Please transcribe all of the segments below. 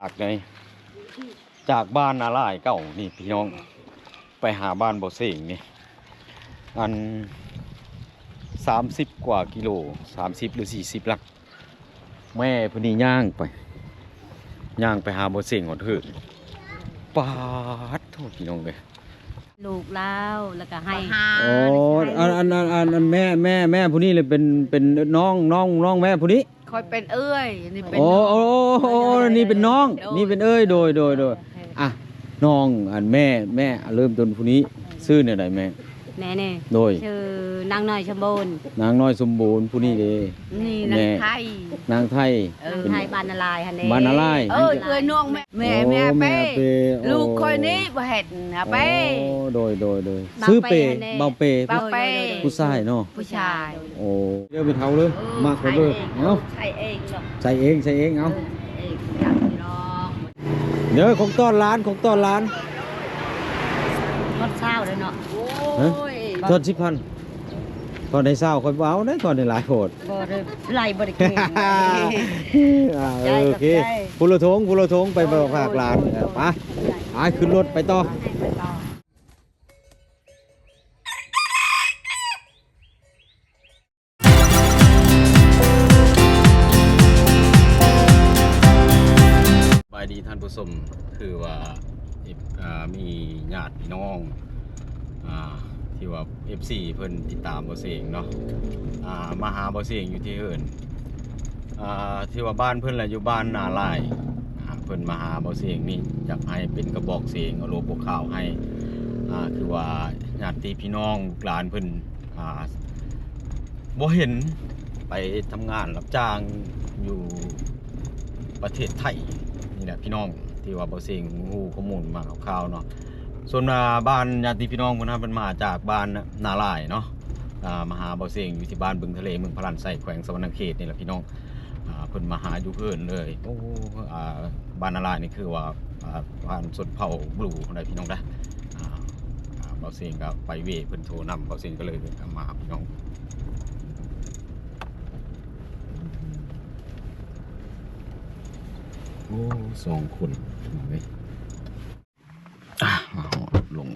ຈາກໃດ ຈາກບ້ານນາລາຍເກົ່ານີ້ພີ່ນ້ອງ ໄປຫາບ້ານບໍ່ເສັງນີ້ ອັນ ສາມສິບກວ່າກິໂລ ສາມສິບຫຼືສີ່ສິບຫຼັກ ແມ່ຜູ້ນີ້ຍ່າງໄປ ຍ່າງໄປຫາບໍ່ເສັງຮອດເທິງ ປາດໂທ້ ພີ່ນ້ອງເອີຍ ລູກລາວ ແລ້ວກໍໃຫ້ ໂອ້ ອັນ ອັນ ອັນ ອັນ ອັນແມ່ ແມ່ ແມ່ຜູ້ນີ້ເລີຍ ເປັນ ເປັນນ້ອງ ນ້ອງ ນ້ອງແມ່ຜູ້ນີ້ ຂ້ອຍເປັນເອື້ອຍ ນີ້ເປັນ ໂອ້ ໂອ້ ໂອ້ ນີ້ເປັນນ້ອງ ໂດຍ ນີ້ເປັນເອື້ອຍ ໂດຍ ໂດຍ ໂດຍ ເອີ ອ່ະ ນ້ອງ ອັນແມ່ ແມ່ ເລີ່ມຕົ້ນຜູ້ນີ້ ເອີ ຊື່ແນວໃດແມ່? ແມ່ນີ້ ໂດຍ ຊື່ນາງນ້ອຍສົມບູນ ນາງນ້ອຍສົມບູນ ຜູ້ນີ້ເດ້ ນີ້ນາງໄທ ນາງໄທ ເອີ ນາງໄທ ບ້ານນາລາຍຫັ້ນເດ້ ບ້ານນາລາຍ ເອີ ເອື້ອຍນ້ອງແມ່ ແມ່ ໂອ້ ແມ່ເປ້ ແມ່ເປ້ ລູກຂ້ອຍນີ້ ໂອ້ ບໍ່ເຮັດຫາເປ້ ໂອ້ ໂດຍ ໂດຍ ໂດຍ ຊື່ເປ້ ບ່າວເປ້ ບ່າວເປ້ ໂດຍ ໂດຍ ໂດຍ ຜູ້ຊາຍເນາະ ຜູ້ຊາຍ ໂອ້ ເດີ ໄປເຖົ້າເດີ ເອີ ມັກເດີ ໃສ່ເອງ ເອົາ ໃສ່ເອງເນາະ ໃສ່ເອງ ໃສ່ເອງ ເອົາ ເອີ ເອງ ເດີ ຂອງຕ້ອນຫຼານ ຂອງຕ້ອນຫຼານ ຮອດຊາວແລ້ວເນາະ ຮະ ໂອ້ຍ ທອນສິບພັນ ທອນໃຫ້ຊາວ ຂ້ອຍບໍ່ເອົາເດ້ ທອນໃຫ້ຫຼາຍໂພດ ບໍ່ໄດ້ ຫຼາຍບໍ່ໄດ້ກິນ ອ່າ ເອີ ຂອບໃຈ ໂອເຄ ຜູ້ລະຖົງ ຜູ້ລະຖົງ ໄປຝາກຫຼານ ໂດຍ ເອີ ໂດຍ ໄປ ໄປ ຂຶ້ນລົດໄປຕໍ່ ໄປຕໍ່. ສະບາຍດີທ່ານຜູ້ຊົມ ຄືວ່າ ເອັຟ ອ່າ ມີຍາດພີ່ນ້ອງ ອ່າ ທີ່ວ່າ ເອັຟຊີ ເພິ່ນຕິດຕາມບໍ່ເສັງເນາະ ອ່າ ມາຫາບໍ່ເສັງຢູ່ທີ່ເຮືອນ ອ່າ ທີ່ວ່າບ້ານເພິ່ນລະຢູ່ບ້ານນາລາຍ ອ່າ ເພິ່ນມາຫາບໍ່ເສັງນີ້ ຢາກໃຫ້ເປັນກະບອກສຽງ ເອົາໂລໂປຄາວໃຫ້ ອ່າ ຄືວ່າຍາດຕິພີ່ນ້ອງລູກຫຼານເພິ່ນ ອ່າ ບໍ່ເຫັນ ໄປທຳງານຮັບຈ້າງຢູ່ປະເທດໄທນີ້ແຫຼະພີ່ນ້ອງ ທີ່ວ່າບໍ່ເສັງຮູ້ຂໍ້ມູນມາຄ່າວໆເນາະ ສ່ວນ ອ່າ ບ້ານຍາດຕິພີ່ນ້ອງເພິ່ນນະ ເພິ່ນມາຈາກບ້ານນາລາຍເນາະ ອ່າ ມາຫາບໍ່ເສັງຢູ່ທີ່ບ້ານບຶງທະເລ ເມືອງພະລານໄຊ ແຂວງສະຫວັນນະເຂດນີ້ແຫຼະພີ່ນ້ອງ ອ່າ ເພິ່ນມາຫາຢູ່ເຮືອນເລີຍ ໂອ້ ອ່າ ບ້ານນາລາຍນີ້ຄືວ່າ ອ່າ ບ້ານຊົນເຜົ່າບລູເດ້ພີ່ນ້ອງເດີ ອ່າ ອ່າ ບ່າວເສັງກໍໄປເວະ ເພິ່ນໂທນຳ ບ່າວເສັງກໍເລີຍມາຫາພີ່ນ້ອງ ໂອ້ ສອງຄົນພີ່ນ້ອງເອີຍ. ອ່ະ ມາຮອດ ລົງ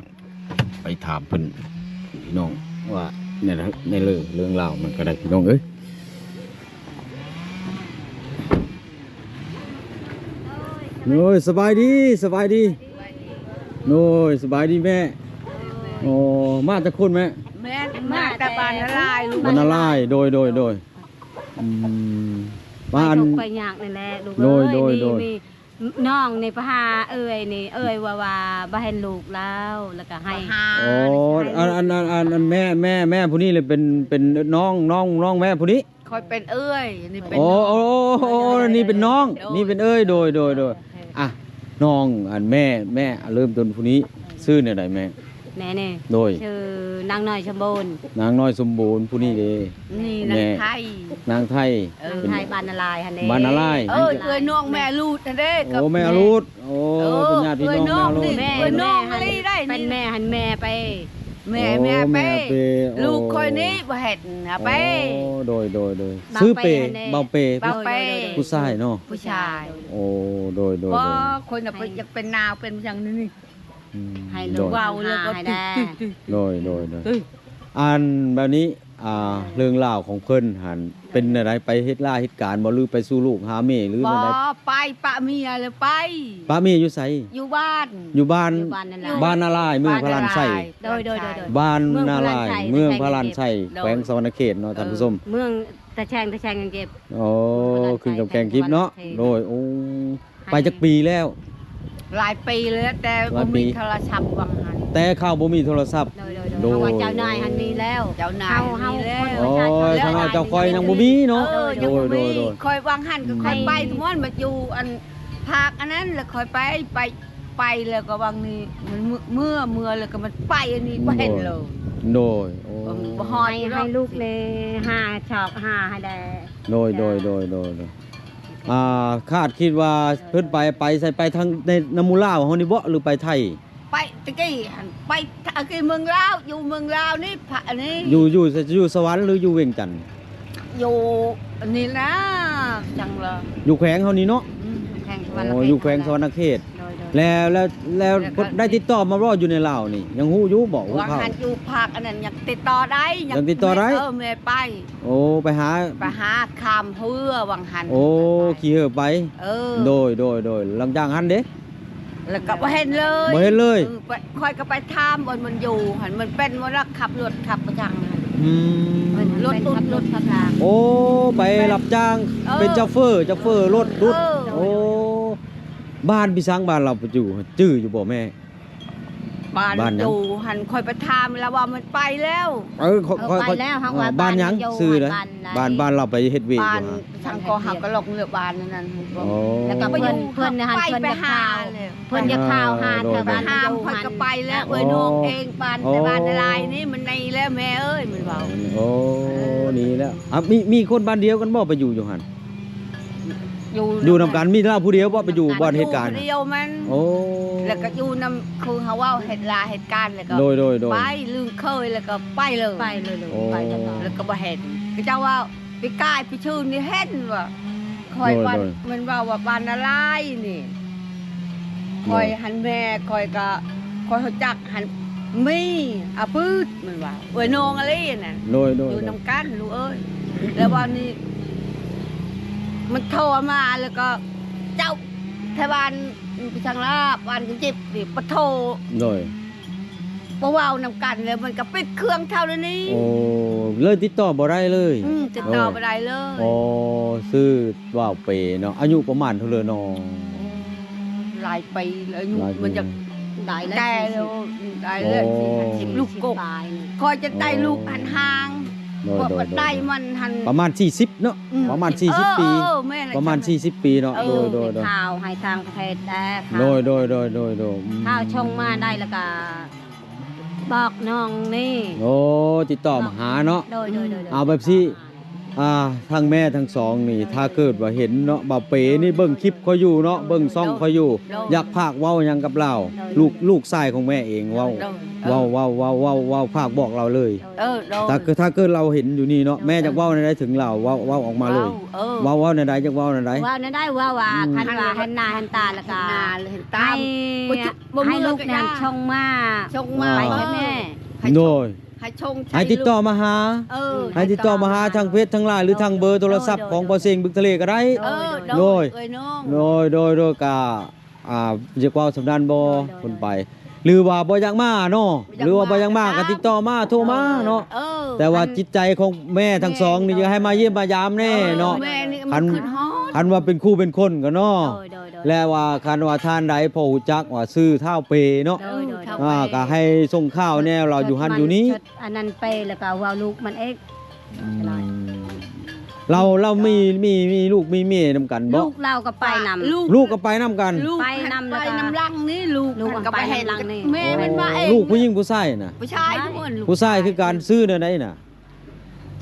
ໄປຖາມເພິ່ນພີ່ນ້ອງ ວ່າແນວໃດ ແນວເລື່ອງລາວມັນກໍໄດ້ພີ່ນ້ອງເອີຍ. ໂອ້ຍ ສະບາຍດີ ສະບາຍດີ ໂອ້ຍ ສະບາຍດີແມ່ ໂອ້ ມາຈັກຄົນແມ່? ແມ່ນ ມາແຕ່ບ້ານນາລາຍ ບ້ານນາລາຍ ໂດຍ ໂດຍ ໂດຍ ອືມ ມາອັນ ໄປທຸກໄປຍາກນີ້ແຫຼະລູກເອີຍ ໂດຍ ໂດຍ ນີ້ ໂດຍ ມີ ນ້ອງນີ້ໄປຫາເອື້ອຍນີ້ ເອື້ອຍວ່າ ວ່າບໍ່ເຫັນລູກລາວ ແລ້ວກໍໃຫ້ ໂອ້ ອັນ ອັນ ອັນ ອັນ ອັນແມ່ ແມ່ ແມ່ຜູ້ນີ້ເລີຍ ເປັນ ເປັນນ້ອງ ນ້ອງ ນ້ອງແມ່ຜູ້ນີ້ ຂ້ອຍເປັນເອື້ອຍ ນີ້ເປັນ ໂອ້ ໂອ້ ໂອ້ ໂອ້ ໂອ້ ນີ້ເປັນນ້ອງ ໂດຍ ນີ້ເປັນເອື້ອຍ ໂດຍ ໂດຍ ໂດຍ ອ່ະ ນ້ອງ ອັນແມ່ ແມ່ ເລີ່ມຕົ້ນຜູ້ນີ້ ຊື່ແນວໃດແມ່? ແມ່ນີ້ ໂດຍ ຊື່ນາງນ້ອຍສົມບູນ ນາງນ້ອຍສົມບູນ ຜູ້ນີ້ເດ້ ນີ້ນາງໄທ ນາງໄທ ເອີ ເປັນໄທບ້ານນາລາຍຫັ້ນເດ້ ບ້ານນາລາຍ ເອີ ເອື້ອຍນ້ອງແມ່ລູດຫັ້ນເດ້ ໂອ້ ແມ່ອະລູດ ໂອ້ ເອີ ເປັນຍາດພີ່ນ້ອງແມ່ອະລູດ ເອື້ອຍນ້ອງນີ້ ເອື້ອຍນ້ອງອີ່ຫຼີໄດ໋ ເປັນແມ່ຫັ້ນແມ່ໄປ ແມ່ ໂອ້ ແມ່ໄປ ແມ່ໄປ ລູກຂ້ອຍນີ້ບໍ່ເຮັດຫາໄປ ໂອ້ ໂດຍ ໂດຍ ໂດຍ ຊື່ເປ ບ່າວເປ ບ່າວເປ ໂດຍ ໂດຍ ໂດຍ ຜູ້ຊາຍເນາະ ຜູ້ຊາຍ ໂອ້ ໂດຍ ໂດຍ ບໍ່ ໂດຍ ຄົນນະ ໃຫ້ ຢາກເປັນນາວເປັນຫຍັງນີ້ ອືມ ໃຫ້ລູກ ໂດຍ ເວົ້າແລ້ວກໍ ຫາໃຫ້ແດ່ ໂດຍ ໂດຍ ໂດຍ ເອີຍ ອັນແບບນີ້ ອ່າ ເລື່ອງລາວຂອງເພິ່ນຫັ້ນ ເປັນແນວໃດ ໄປເຮັດລາເຮັດການບໍ່ ຫຼືໄປສູ່ລູກຫາເມຍ ຫຼືແນວໃດ? ບໍ່ ໄປປະເມຍແລ້ວໄປ ປະເມຍຢູ່ໃສ? ຢູ່ບ້ານ ຢູ່ບ້ານ ຢູ່ບ້ານນາລາຍ ບ້ານນາລາຍ ເມືອງພະລານໄຊ ບ້ານນາລາຍ ໂດຍ ໂດຍ ໂດຍ ບ້ານນາລາຍ ເມືອງພະລານໄຊ ແຂວງສະຫວັນນະເຂດເນາະ ໂດຍ ທ່ານຜູ້ຊົມ ເມືອງຕາແຊງ ຕາແຊງກັນເກັບ ໂອ້ ຂຶ້ນກັບແຂວງເກັບເນາະ ໂດຍ ໂອ້ ໄປຈັກປີແລ້ວ? ຫຼາຍປີແລ້ວ ແຕ່ບໍ່ມີໂທລະສັບຫວ່າງຫັ້ນ ແຕ່ເຂົາບໍ່ມີໂທລະສັບ ໂດຍ ໂດຍ ໂດຍ ເພາະວ່າເຈົ້ານາຍຫັ້ນມີແລ້ວ ເຈົ້ານາຍ ເຮົາ ເຮົາ ມີແລ້ວ ຄົນປະຊາຊົນ ໂອ້ຍ ທາງເຮົາເຈົ້າຂ້ອຍຍັງບໍ່ມີເນາະ ເອີ ໂດຍ ໂດຍ ໂດຍ ຂ້ອຍຫວ່າງຫັ້ນກໍຂ້ອຍໄປ ອືມ ທຸກມື້ມາຢູ່ອັນພາກອັນນັ້ນ ແລ້ວຂ້ອຍໄປ ໄປ ໄປແລ້ວກໍຫວ່າງນີ້ມັນເມືອ ເມືອແລ້ວກໍມັນໄປອັນນີ້ ບໍ່ເຫັນເລີຍ ໂດຍ ໂອ້ ເອີ ບໍ່ຮອດ ໃຫ້ ໃຫ້ລູກແດ່ ຫາຊອກຫາໃຫ້ແດ່ ໂດຍ ໂດຍ ໂດຍ ໂດຍ ອ່າ ຄາດຄິດວ່າເພິ່ນໄປ ໄປໃສ ໄປທາງໃນ ນຳໝູ່ລາວເຮົານີ້ບໍ ຫຼືໄປໄທ? ໄປຕະກີ້ຫັ້ນ ໄປຕະກີ້ເມືອງລາວ ຢູ່ເມືອງລາວນີ້ ພະອັນນີ້ ຢູ່ ຢູ່ ຢູ່ສະຫວັນ ຫຼືຢູ່ວຽງຈັນ? ຢູ່ອັນນີ້ນະ ຈັ່ງລະ ຢູ່ແຂວງເຮົານີ້ເນາະ ອືມ ແຂວງ ສະຫວັນນະເຂດ ໂອ້ ຢູ່ແຂວງສະຫວັນນະເຂດ ໂດຍໆ ແລ້ວ ແລ້ວ ແລ້ວ ແລ້ວກໍໄດ້ຕິດຕໍ່ມາບໍ່ຢູ່ໃນລາວນີ້ ຍັງຮູ້ຢູ່ບໍ່? ຫາກຢູ່ພາກອັນນັ້ນຍັງຕິດຕໍ່ໄດ້ ຍັງຕິດຕໍ່ໄດ້ ເອີ ແມ່ໄປ ໂອ້ ໄປຫາ ໄປຫາຂ້າມເຮືອຫວ່າງຫັ້ນ ໂອ້ ໄປ ຂີ່ເຮືອໄປ ເອີ ໂດຍໆໆ ຫຼັງຈາກຫັ້ນເດ? ແລ້ວກໍບໍ່ເຫັນເລີຍ ບໍ່ເຫັນເລີຍ ເອີ ຂ້ອຍກໍໄປຖາມບ່ອນມັນຢູ່ຫັ້ນ ມັນເປັນບໍ່ລະ ຂັບລົດຂັບປະຈັງຫັ້ນ ອືມ ລົດຕຸດລົດທັບທາງ ໂອ້ ໄປຮັບຈ້າງ ເອີ ເປັນໂຊເຟີ ໂຊເຟີລົດດຸດ ເອີ ໂອ້ ບ້ານພີ່ສັງ ບ້ານລາວໄປຢູ່ ຈື່ຢູ່ບໍ່ແມ່? ບ້ານ ບ້ານຫຍັງ? ຢູ່ຫັ້ນ ຂ້ອຍໄປຖາມລາວວ່າມັນໄປແລ້ວ ເອີ ຂ້ອຍ ເອີ ຂ້ອຍ ໄປແລ້ວ ເຮົາວ່າ ເອີ ບ້ານຫຍັງ? ບ້ານຢູ່ ຊື່ໃດ? ບ້ານ ບ້ານ ບ້ານລາວໄປເຮັດວຽກຢູ່ຫັ້ນ ບ້ານ ສັງກໍເຮົາກໍລົງເຮືອບ້ານນັ້ນ ໂອ້ ແລ້ວກໍເພິ່ນ ເພິ່ນຫັ້ນ ໄປ ເພິ່ນຢາກ ໄປຫາ ເຂົ້າ ແລ້ວ ເພິ່ນຢາກເຂົ້າຫາ ເອີ ໂດຍໆ ແຖວບ້ານ ຫາ ຂ້ອຍກໍໄປແລ້ວ ເອີ ນ້ອງເອງ ບ້ານ ໂອ້ ແຕ່ບ້ານນາລາຍນີ້ ມັນໜີແລ້ວແມ່ເອີຍ ມັນເວົ້າ ໂອ້ ເອີ ໜີແລ້ວ ອ່ະ ມີ ມີຄົນບ້ານດຽວກັນບໍ່ໄປຢູ່ ຢູ່ຫັ້ນ? ຢູ່ ຢູ່ນຳກັນ ມີລາວຜູ້ດຽວບໍ່ໄປຢູ່ ນຳກັນ ບ່ອນເຮັດການ? ຢູ່ຜູ້ດຽວມັນ ໂອ້ ແລ້ວກໍຢູ່ນຳ ຄືເຮົາເວົ້າ ເຮັດລາເຮັດການ ແລ້ວກໍ ໂດຍໆໆ ໄປ ລຶ້ງເຄີຍ ແລ້ວກໍໄປເລີຍ ໄປເລີຍ ໂອ້ ໄປຕະຫຼອດ ແລ້ວກໍບໍ່ເຫັນ ເຂົາເຈົ້າວ່າ ປີກາຍ ປີຊືນນີ້ເຫັນວ່າ ຂ້ອຍ ໂດຍໆ ວ່າ ມັນເວົ້າວ່າບ້ານນາລາຍນີ້ ໂດຍ ຂ້ອຍຫັ້ນ ແມ່ຂ້ອຍກໍ ຂ້ອຍຮູ້ຈັກຫັ້ນ ມີອາປືດ ມັນວ່າ ເອື້ອຍນ້ອງອີ່ຫຼີນັ້ນ ໂດຍໆ ຢູ່ນຳກັນລູກເອີຍ ແລ້ວວັນນີ້ ມັນໂທມາ ແລ້ວກໍເຈົ້າ ໄທບ້ານ ໄປທາງລາບ ບ້ານກະຈິບນີ້ ປະໂທ ໂດຍ ບໍ່ເວົ້ານຳກັນ ແລ້ວມັນກໍປິດເຄື່ອງເທົ່ານັ້ນນີ້ ໂອ້ ເລີຍຕິດຕໍ່ບໍ່ໄດ້ເລີຍ ອືມ ຕິດຕໍ່ ໂອ້ ບໍ່ໄດ້ເລີຍ ໂອ້ ຊື່ ບ່າວເປເນາະ ອາຍຸປະມານເທົ່າໃດນໍ? ໂອ້ ຫຼາຍປີແລ້ວ ອາຍຸ ຫຼາຍປີ ມັນຈະໄດ້ແລ້ວ ແກ່ແລ້ວ ໄດ້ແລ້ວ ໂອ້ ສີ່ຫ້າສິບ ລູກກົກ ຂ້ອຍຈະໄດ້ລູກຫັ້ນຫ່າງ ໂດຍໆໆ ໄດ້ມັນຫັ້ນ ປະມານສີ່ສິບເນາະ ອືມ ປະມານສີ່ສິບປີ ເອີ ເອີ ແມ່ນແຫຼະ ປະມານສີ່ສິບປີເນາະ ເອີ ໂດຍໆໆ ໄດ້ຂ່າວໃຫ້ທາງປະເທດແດ່ ຂ່າວ ໂດຍໆໆໆ ອືມ ຂ່າວສົ່ງມາໄດ້ ແລ້ວກໍບອກນ້ອງນີ້ ໂອ້ ຕິດຕໍ່ມາຫາເນາະ ໂດຍໆໆໆ ເອົາແບບຊີ້ ອ່າ ທັງແມ່ທັງສອງນີ້ ໂດຍ ຖ້າເກີດວ່າເຫັນເນາະ ບ່າວເປນີ້ເບິ່ງຄລິບຂ້ອຍຢູ່ເນາະ ໂດຍ ເບິ່ງຊ່ອງຂ້ອຍຢູ່ ໂດຍ ຢາກຝາກເວົ້າຫຍັງກັບລາວ? ໂດຍ ລູກ ລູກຊາຍຂອງແມ່ເອງ ເວົ້າ ໂດຍ ເວົ້າ ເວົ້າ ເວົ້າ ເວົ້າ ເວົ້າ ຝາກບອກລາວເລີຍ ໂດຍ ເອີ ໂດຍ ຖ້າ ຖ້າເກີດລາວເຫັນຢູ່ນີ້ເນາະ ແມ່ຢາກເວົ້າແນວໃດເຖິງລາວ? ເວົ້າ ເວົ້າອອກມາເລີຍ ເວົ້າ ເອີ ເວົ້າ ເວົ້າແນວໃດ? ຢາກເວົ້າແນວໃດ? ເວົ້າແນວໃດ? ເວົ້າວ່າ ອືມ ຄັນວ່າເຫັນໜ້າເຫັນຕາ ແລ້ວກໍ ເຫັນໜ້າເຫັນຕາ ໃຫ້ ບໍ່ ບໍ່ ໃຫ້ລູກນັ້ນສົ່ງມາ ສົ່ງມາ ເອີ ໄປໃຫ້ແມ່ ໂດຍ ໃຫ້ຊົງໃຫ້ຕິດຕໍ່ມາຫາ ເອີ ໃຫ້ຕິດຕໍ່ມາຫາທາງເຟສທາງລາຍ ຫຼື ໂດຍ ທາງເບີໂທລະສັບ ໂດຍ ຂອງບໍ່ເສັງ ບຶກທະເລກໍໄດ້ ເອີ ໂດຍ ໂດຍ ໂດຍ ໂດຍ ກໍ ອ່າ ຢາກເວົ້າສ່ຳນັ້ນບໍ່? ໂດຍ ໂດຍ ເພິ່ນໄປ ຫຼືວ່າບໍ່ຢາກມາເນາະ ບໍ່ຢາກມາ ຫຼືວ່າບໍ່ຢາກມາກໍຕິດຕໍ່ມາ ໂທມາເນາະ ເອີ ແຕ່ວ່າ ຄັນ ຈິດໃຈຂອງແມ່ທັງສອງນີ້ ແມ່ ຢາກໃຫ້ມາຢ້ຽມມາຢາມແນ່ເນາະ ເອີ ແມ່ນີ້ ຄັນ ມັນຂຶ້ນຮອດ ຄັນວ່າເປັນຄູ່ເປັນຄົນກັນເນາະ ໂດຍ ໂດຍ ໂດຍ ແລະວ່າຄັນວ່າທ່ານໃດພໍຮູ້ຈັກວ່າຊື່ທ້າວເປເນາະ ໂດຍ ໂດຍ ອ່າ ກໍໃຫ້ສົ່ງຂ່າວແນ່ ລາວຢູ່ຫັ້ນຢູ່ນີ້ ອັນນັ້ນໄປ ແລ້ວກໍເວົ້າລູກມັນເອງ ອືມ ລາວ ລາວມີ ມີ ມີລູກມີເມຍນຳກັນບໍ່? ລູກລາວກໍໄປນຳ ລູກ ລູກກໍໄປນຳກັນ ລູກໄປນຳ ໄປນຳຫຼັງນີ້ ລູກ ລູກ ກໍໄປ ໄປນຳຫຼັງນີ້ ແມ່ມັນມາເອງ ລູກຜູ້ຍິງຜູ້ຊາຍນະ? ຜູ້ຊາຍທຸກຄົນ ຜູ້ຊາຍຄືກັນ ຊື່ແນວໃດນະ?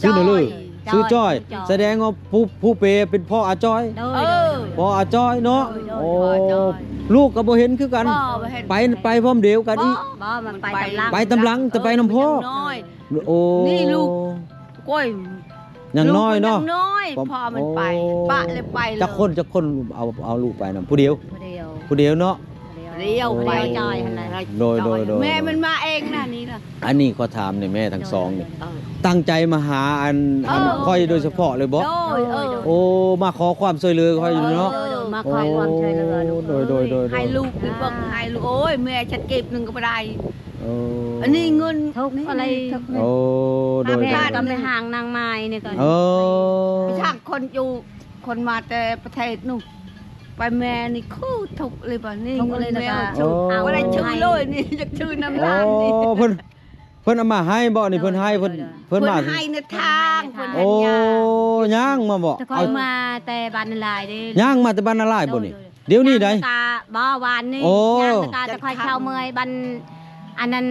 ຊື່ແນວເລີຍ ຊື່ຈ້ອຍ ສະແດງວ່າຜູ້ ຜູ້ເປເປັນພໍ່ອາຈ້ອຍ ໂດຍ ເອີ ພໍ່ອາຈ້ອຍເນາະ ໂດຍ ໂອ້ ພໍ່ອາຈ້ອຍ ລູກກໍບໍ່ເຫັນຄືກັນ ບໍ່ ບໍ່ເຫັນ ໄປ ໄປພ້ອມດຽວກັນອີກ ບໍ່ ມັນໄປຕາມຫຼັງ ໄປຕາມຫຼັງ ແຕ່ໄປນຳພໍ່ ໂອ້ ນີ້ລູກ ໂອ້ຍ ຍັງນ້ອຍເນາະ ຍັງນ້ອຍ ພໍ່ມັນໄປ ໂອ້ ປະແລ້ວໄປເລີຍ ຈັກຄົນ ຈັກຄົນເອົາ ເອົາລູກໄປນຳ ຜູ້ດຽວ ຜູ້ດຽວ ຜູ້ດຽວເນາະ ຜູ້ດຽວ ໂອ້ ໄປຈ້ອຍຫັ້ນແຫຼະ ໂດຍ ໂດຍ ໂດຍ ແມ່ມັນມາເອງນະ ນີ້ລະ ອັນນີ້ຂໍຖາມແດ່ແມ່ທັງສອງນີ້ ໂດຍ ໂດຍ ເອີ ຕັ້ງໃຈມາຫາອັນ ອັນ ເອີ ຂ້ອຍໂດຍສະເພາະເລີຍບໍ່? ໂດຍ ເອີ ໂອ້ ມາຂໍຄວາມຊ່ວຍເຫຼືອຂ້ອຍຢູ່ເນາະ ເອີ ມາຂໍຄວາມຊ່ວຍເຫຼືອ ໂອ້ ໂດຍ ໂດຍ ໂດຍ ໃຫ້ລູກໄປເບິ່ງ ອ່າ ໃຫ້ລູກ ໂອ້ຍ ແມ່ ສັກກີບໜຶ່ງກໍບໍ່ໄດ້ ເອີ ອັນນີ້ເງິນທຸກນີ້ ໂອ້ ໂດຍ ແມ່ກໍໄປຫານາງມາຍນີ້ກໍ ເອີ ໄປທາງຄົນຢູ່ ຄົນມາແຕ່ປະເທດນູ້ນ ໄປແມ່ນີ້ຄືທຸກເລີຍບາດນີ້ ທຸກເລີຍ ເງິນແມ່ ແລ້ວກໍ ໂອ້ ບໍ່ໄດ້ຊື່ເລີຍນີ້ ຢາກຊື່ນຳຫຼານນີ້ ໂອ້ ເພິ່ນ ເພິ່ນເອົາມາໃຫ້ບໍ່ນີ້? ໂດຍ ເພິ່ນໃຫ້ ໂດຍ ເພິ່ນ ໂດຍ ເພິ່ນມາ ເພິ່ນໃຫ້ໃນທາງ ເພິ່ນ ໂອ້ ຍ່າງມາບໍ່? ແຕ່ຂ້ອຍມາແຕ່ບ້ານນາລາຍເດ້ ຍ່າງມາແຕ່ບ້ານນາລາຍບໍ່ນີ້? ໂດຍ ໂດຍ ດຽວນີ້ໃດ໋? ບໍ່ ວານນີ້ ໂອ້ ຍ່າງແຕ່ກະ ແຕ່ຂ້ອຍເຊົາເມື່ອຍ ບ້ານ ອັນນັ້ນ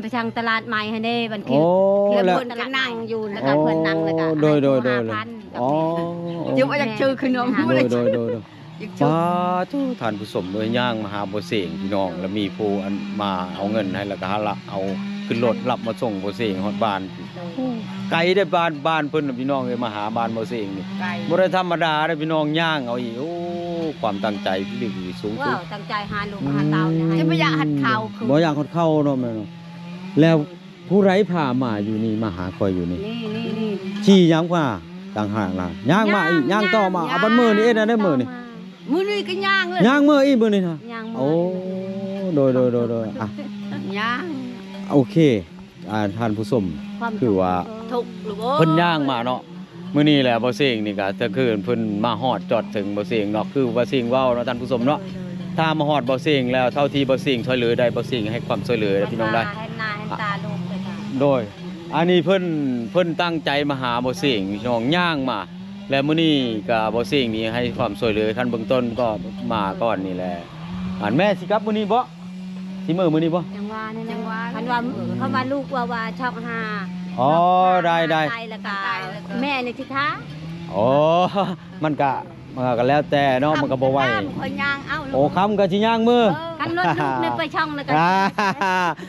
ໄປທາງຕະຫຼາດໃໝ່ຫັ້ນເດ້ ບ້ານ ໂອ້ ເຂດ ແລ້ວ ເພິ່ນກໍນັ່ງຢູ່ ແລ້ວກໍເພິ່ນນັ່ງ ແລ້ວກໍ ໂອ້ ໂດຍ ໂດຍ ໂດຍ ໂດຍ ອໍ ເຈົ້າວ່າຢາກຊື່ຄືນ້ອງ ໂດຍ ໂດຍ ໂດຍ ໂດຍ ປາໂທ້ ທ່ານຜູ້ຊົມເອີຍ ຍ່າງມາຫາບໍ່ເສັງພີ່ນ້ອງ ແລ້ວມີຜູ້ອັນມາເອົາເງິນໃຫ້ ແລ້ວກໍຫາລັກເອົາຂຶ້ນລົດ ໂດຍ ຮັບມາສົ່ງບໍ່ເສັງຮອດບ້ານ ໂດຍ ໄກເດ້ ບ້ານ ບ້ານເພິ່ນນະພີ່ນ້ອງເອີຍ ມາຫາບ້ານບໍ່ເສັງນີ້ ໄກ ບໍ່ໄດ້ທຳມະດາເດ້ພີ່ນ້ອງ ຍ່າງເອົາອີກ ໂອ້ ຄວາມຕັ້ງໃຈທີ່ສູງສຸດ ເວົ້າຕັ້ງໃຈຫາລູກຫາເຕົ້ານີ້ ຈະບໍ່ຢາກຮັດເຂົ້າຄື ບໍ່ຢາກຮັດເຂົ້າເນາະແມ່ເນາະ. ແລ້ວຜູ້ໃດພາມາຢູ່ນີ້ ມາຫາຂ້ອຍຢູ່ນີ້? ນີ້ໆໆ ຂີ່ຫຍັງມາຕ່າງຫາກນະ? ຍ່າງມາອີກ ຍ່າງ ຍ່າງຕໍ່ມາ ເອົາບັດມື້ນີ້ເຮັດແນວໃດມື້ນີ້? ມື້ນີ້ກໍຍ່າງເລີຍ ຍ່າງເມືອອີກມື້ນີ້ນະ? ໂອ້ ໂດຍໆໆໆ ອ່ະ ຍ່າງ ໂອເຄ. ອ່າ ທ່ານຜູ້ຊົມ ຄືວ່າ ເພິ່ນຍ່າງມາເນາະ. ມື້ນີ້ແຫຼະ ບ່າວເສັງນີ້ກະ ກະຄືເພິ່ນມາຮອດຈອດເຖິງ ບ່າວເສັງເນາະ. ຄືບ່າວເສັງເວົ້າເນາະ ທ່ານຜູ້ຊົມເນາະ ຖ້າມາຮອດບ່າວເສັງແລ້ວ ເທົ່າທີ່ບ່າວເສັງຊ່ວຍເຫຼືອໄດ້ ບ່າວເສັງໃຫ້ຄວາມຊ່ວຍເຫຼືອ ພີ່ນ້ອງໄດ້. ໂດຍ ອັນນີ້ເພິ່ນ ເພິ່ນຕັ້ງໃຈມາຫາບ່າວເສັງ ພີ່ນ້ອງ ຍ່າງມາ ແລະ ມື້ນີ້ກະບ່າວເສັງນີ້ໃຫ້ຄວາມຊ່ວຍເຫຼືອ ຂັ້ນເບື້ອງຕົ້ນກໍມາກ່ອນນີ້ແຫຼະ. ອັນແມ່ຊິກັບມື້ນີ້ບໍ່? ຊິເມືອມື້ນີ້ບໍ່? ຈັ່ງວ່ານີ້ແຫຼະ ຈັ່ງວ່າ ຄັນວ່າ ຄັນວ່າລູກວ່າ ວ່າຊອກຫາ ອໍ ຊອກຫາ ໄດ້ໆ ໄດ້ ແລ້ວກະ ແມ່ນີ້ຊິຖ້າ. ອໍ ມັນກະ ມັນກະແລ້ວແຕ່ເນາະ ມັນກະບໍ່ໄຫວ ຂ້ອຍຍ່າງເອົາ ໂອ້ ຄ່ຳກະຊິຍ່າງເມືອ. ເອີ ຄັນລົດລູກນີ້ໄປຊ່ອງແລ້ວກະ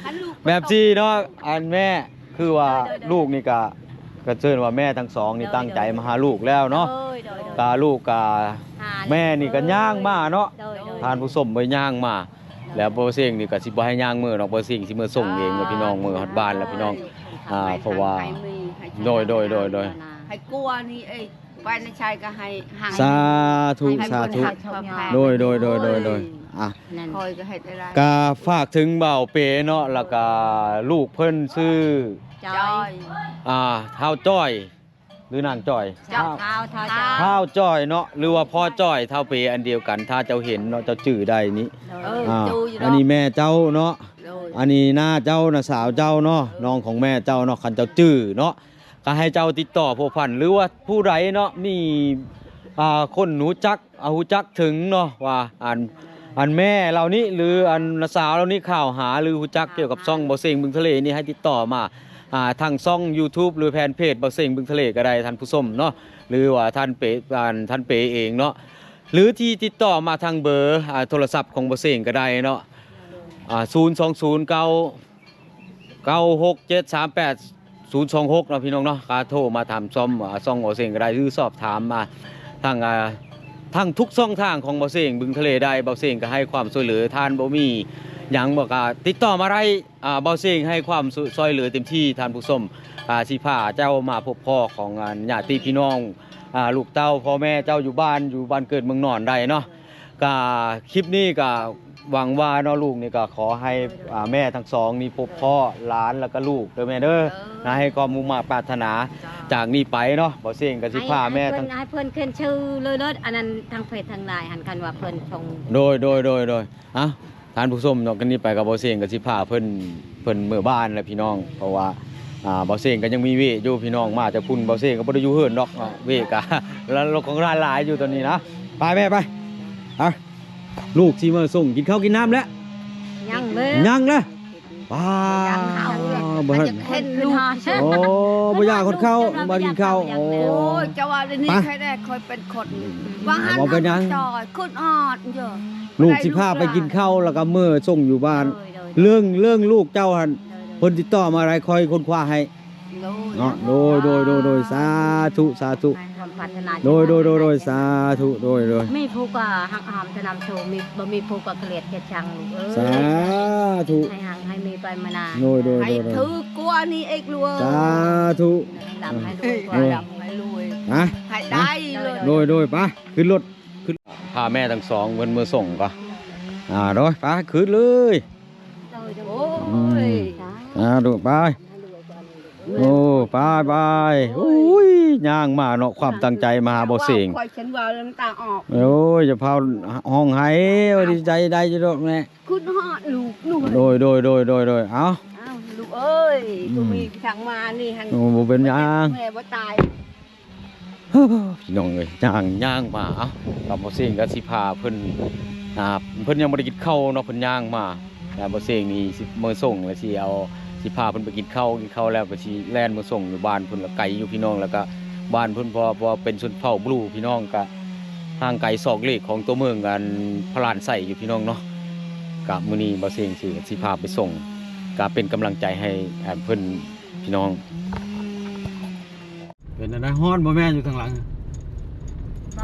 ຄັນລູກ ແບບຊີ້ເນາະ ອັນແມ່ ຄືວ່າ ໂດຍໆໆ ລູກນີ້ກະ ກະເຊີນວ່າແມ່ທັງສອງນີ້ ໂດຍໆ ຕັ້ງໃຈມາຫາລູກແລ້ວເນາະ. ໂດຍໆໆ ກະລູກກະ ຫາ ແມ່ນີ້ກະຍ່າງມາເນາະ ໂດຍໆ ທ່ານຜູ້ຊົມເອີຍ ຍ່າງມາ. ແລ້ວບ່າວເສັງນີ້ກໍຊິບໍ່ໃຫ້ຍ່າງເມືອດອກ ບ່າວເສັງຊິເມືອສົ່ງເອງ ພີ່ນ້ອງ ເມືອຮອດບ້ານແລ້ວພີ່ນ້ອງ. ອ່າ ເພາະວ່າ ໂດຍໆໆໆ ໃຫ້ກົວນີ້ເອີຍ ໄປໃນໄຊກໍໃຫ້ ສາທຸ ໃຫ້ ສາທຸ ໂດຍໆໆໆ ອ່ະ ຂ້ອຍກໍເຮັດໄດ້ ກໍຝາກເຖິງບ່າວເປເນາະ ແລ້ວກໍລູກເພິ່ນຊື່ ຈ້ອຍ ອ່າ ທ້າວຈ້ອຍ ຫຼືນາງຈ້ອຍ? ເຈົ້າ ທ້າວ ທ້າວຈ້ອຍ ທ້າວຈ້ອຍເນາະ ຫຼືວ່າພໍ່ຈ້ອຍ ທ້າວເປ ອັນດຽວກັນ ຖ້າເຈົ້າເຫັນເນາະ ເຈົ້າຈື່ໄດ້ນີ້. ເອີ ອ່າ ອັນນີ້ແມ່ເຈົ້າເນາະ ໂດຍ ອັນນີ້ນ້າເຈົ້າ ນ້າສາວເຈົ້າເນາະ ເອີ ນ້ອງຂອງແມ່ເຈົ້າເນາະ. ຄັນເຈົ້າຈື່ເນາະ ກໍໃຫ້ເຈົ້າຕິດຕໍ່ພົວພັນ ຫຼືວ່າຜູ້ໃດເນາະ ມີ ອ່າ ຄົນຮູ້ຈັກ ອ່າ ຮູ້ຈັກເຖິງເນາະ ວ່າ ອັນ ອັນແມ່ເຫຼົ່ານີ້ ຫຼື ອັນນ້າສາວເຫຼົ່ານີ້ ຂ່າວຫາ ຫຼື ຮູ້ຈັກກ່ຽວກັບຊ່ອງບ່າວເສັງບຶງທະເລນີ້ ໃຫ້ຕິດຕໍ່ມາ ອ່າ ທາງຊ່ອງຢູທູບ ຫຼື ແຟນເພຈບ່າວເສັງບຶງທະເລກໍໄດ້ ທ່ານຜູ້ຊົມເນາະ ຫຼືວ່າທ່ານເປ ທ່ານເປເອງເນາະ ຫຼືທີ່ຕິດຕໍ່ມາທາງເບີ ອ່າ ໂທລະສັບຂອງບ່າວເສັງກໍໄດ້ເນາະ ອ່າ ສູນສອງສູນເກົ້າ ເກົ້າຫົກເຈັດສາມແປດສູນສອງຫົກເນາະ ພີ່ນ້ອງເນາະ. ກະໂທມາຖາມຊອມ ອ່າ ຊ່ອງບ່າວເສັງກໍໄດ້ ຫຼືສອບຖາມມາທາງ ອ່າ ທາງທຸກຊ່ອງທາງຂອງບ່າວເສັງບຶງທະເລໄດ້ ບ່າວເສັງກໍໃຫ້ຄວາມຊ່ວຍເຫຼືອ. ທ່ານບໍ່ມີຫຍັງບໍ່ ກະຕິດຕໍ່ມາໄດ້ ອ່າ ບ່າວເສັງໃຫ້ຄວາມຊ່ວຍເຫຼືອເຕັມທີ່ ທ່ານຜູ້ຊົມ. ກະຊິພາເຈົ້າມາພົບພໍ້ຂອງ ອ່າ ຍາດຕິພີ່ນ້ອງ ອ່າ ລູກເຕົ້າ ພໍ່ແມ່ເຈົ້າຢູ່ບ້ານ ຢູ່ບ້ານເກີດເມືອງນອນໄດ້ເນາະ. ກະຄລິບນີ້ກະຫວັງວ່າເນາະ ລູກນີ້ກະຂໍໃຫ້ ອ່າ ແມ່ທັງສອງນີ້ພົບພໍ້ຫຼານ ແລ້ວກະລູກເດີແມ່ເດີ ເອີ ນະ ໃຫ້ຄວາມມຸ່ງມາດປາດຖະໜາ. ເຈົ້າ ຈາກນີ້ໄປເນາະ ບ່າວເສັງກະຊິພາແມ່ທັງ ໃຫ້ເພິ່ນ ໃຫ້ເພິ່ນຂຶ້ນຊື່ເລີຍເລີດ ອັນນັ້ນທາງເຟສທາງໄລຫັ້ນ ຄັນວ່າເພິ່ນສົ່ງ. ໂດຍໆໆໆ ອ່ະ ທ່ານຜູ້ຊົມເນາະ ກັນນີ້ໄປກັບບ່າວເສັງກໍຊິພາເພິ່ນ ເພິ່ນເມືອບ້ານແຫຼະພີ່ນ້ອງ ເພາະວ່າ ອ່າ ບ່າວເສັງກໍຍັງມີວຽກຢູ່ພີ່ນ້ອງ. ມາຈາກພຸ້ນ ບ່າວເສັງກໍບໍ່ໄດ້ຢູ່ເຮືອນດອກເນາະ ວຽກກະ ລະ ລະ ຂອງຫຼາຍໆຢູ່ຕອນນີ້ນະ. ໄປແມ່ໄປ ອ່ະ ລູກຊິມາສົ່ງ ກິນເຂົ້າກິນນ້ຳແລ້ວ? ຍັງເລີຍ ຍັງເລີຍ. ປ້າ ບໍ່ທັນ ເຫັນລູກ ໂອ້ ບໍ່ຢາກອດເຂົ້າ ບໍ່ກິນເຂົ້າ. ໂອ້ຍ ເຈົ້າວ່າດຽວນີ້ ໄປ ໃຄແດ່ ຂ້ອຍເປັນຄົນ ວ່າຫັ້ນ ບໍ່ເປັນຫຍັງ ຈອຍ ຄິດຮອດຢູ່. ລູກຊິພາໄປກິນເຂົ້າ ແລ້ວກໍເມືອສົ່ງຢູ່ບ້ານ. ໂດຍໆໆ ເລື່ອງ ເລື່ອງລູກເຈົ້າຫັ້ນ ໂດຍໆ ເພິ່ນຕິດຕໍ່ມາໄດ້ ຂ້ອຍຄົ້ນຄວ້າໃຫ້ ໂດຍ ເນາະ. ໂດຍໆໆໆ ສາທຸ ສາທຸ ຄວາມປາດຖະໜາ ໂດຍໆໆໆ ສາທຸ ໂດຍໆ. ມີຜູ້ກໍຮັກຫອມແຕ່ນຳໂຊ ມີ ບໍ່ມີຜູ້ກໍກະລຽດກະຊັງ ລູກເອີຍ ສາທຸ. ໃຫ້ຮັ່ງໃຫ້ມີໄປມານານ ໂດຍໆໆໆ ໃຫ້ຖືກກວ່ານີ້ອີກ ລູກເອີຍ ສາທຸ. ດຳໃຫ້ລວຍ ເອີ ດຳໃຫ້ລວຍ ຮະ ໃຫ້ໄດ້ເລີຍ ໂດຍໆ. ໄປ ຂຶ້ນລົດ ຂຶ້ນ ພາແມ່ທັງສອງເພິ່ນເມືອສົ່ງກໍ ອ່າ ໂດຍ ໄປ ຂຶ້ນເລີຍ. ໂອ້ຍ ອືມ ສາທຸ ໄປ ໂອ້ ໄປໆ ໂອ້ຍ ຍ່າງມາເນາະ ຄວາມຕັ້ງໃຈມາຫາບໍ່ເສັງ. ຂ້ອຍ ເຊັ່ນວ່ານ້ຳຕາອອກ ໂອ້ຍ ຢ່າພາຮ້ອງໄຫ້ ດີໃຈໄດ້ຢູ່ດອກແມ່ ຄິດຮອດລູກ ໂດຍໆໆໆ ເອົ້າ ເອົ້າ ລູກເອີຍ ອືມ ບໍ່ມີທາງມານີ້ຫັ້ນ ໂອ້ ບໍ່ເປັນຫຍັງ ແມ່ບໍ່ຕາຍ. ພີ່ນ້ອງເອີຍ ຍ່າງ ຍ່າງມາ ເອົ້າ ກັບບໍ່ເສັງກໍຊິພາເພິ່ນ ອ່າ ເພິ່ນຍັງບໍ່ໄດ້ກິນເຂົ້າເນາະ ເພິ່ນຍ່າງມາ ແລ້ວບໍ່ເສັງນີ້ຊິເມືອສົ່ງ ແລ້ວຊິເອົາ ຊິພາເພິ່ນໄປກິນເຂົ້າ ກິນເຂົ້າແລ້ວກໍຊິແລ່ນເມືອສົ່ງຢູ່ບ້ານເພິ່ນ ລະໄກຢູ່ພີ່ນ້ອງ ແລ້ວກໍບ້ານເພິ່ນ ເພາະ ເພາະວ່າເປັນຊົນເຜົ່າບລູພີ່ນ້ອງ ກະຫ່າງໄກສອກຫຼີກຂອງຕົວເມືອງອັນພະລານໄຊຢູ່ພີ່ນ້ອງເນາະ. ກະມື້ນີ້ບໍ່ເສັງຊິ ຊິພາໄປສົ່ງ ກະເປັນກຳລັງໃຈໃຫ້ ອ່າ ເພິ່ນພີ່ນ້ອງ. ເປັນແນວໃດ ຮ້ອນບໍ່ແມ່ ຢູ່ທາງຫຼັງ?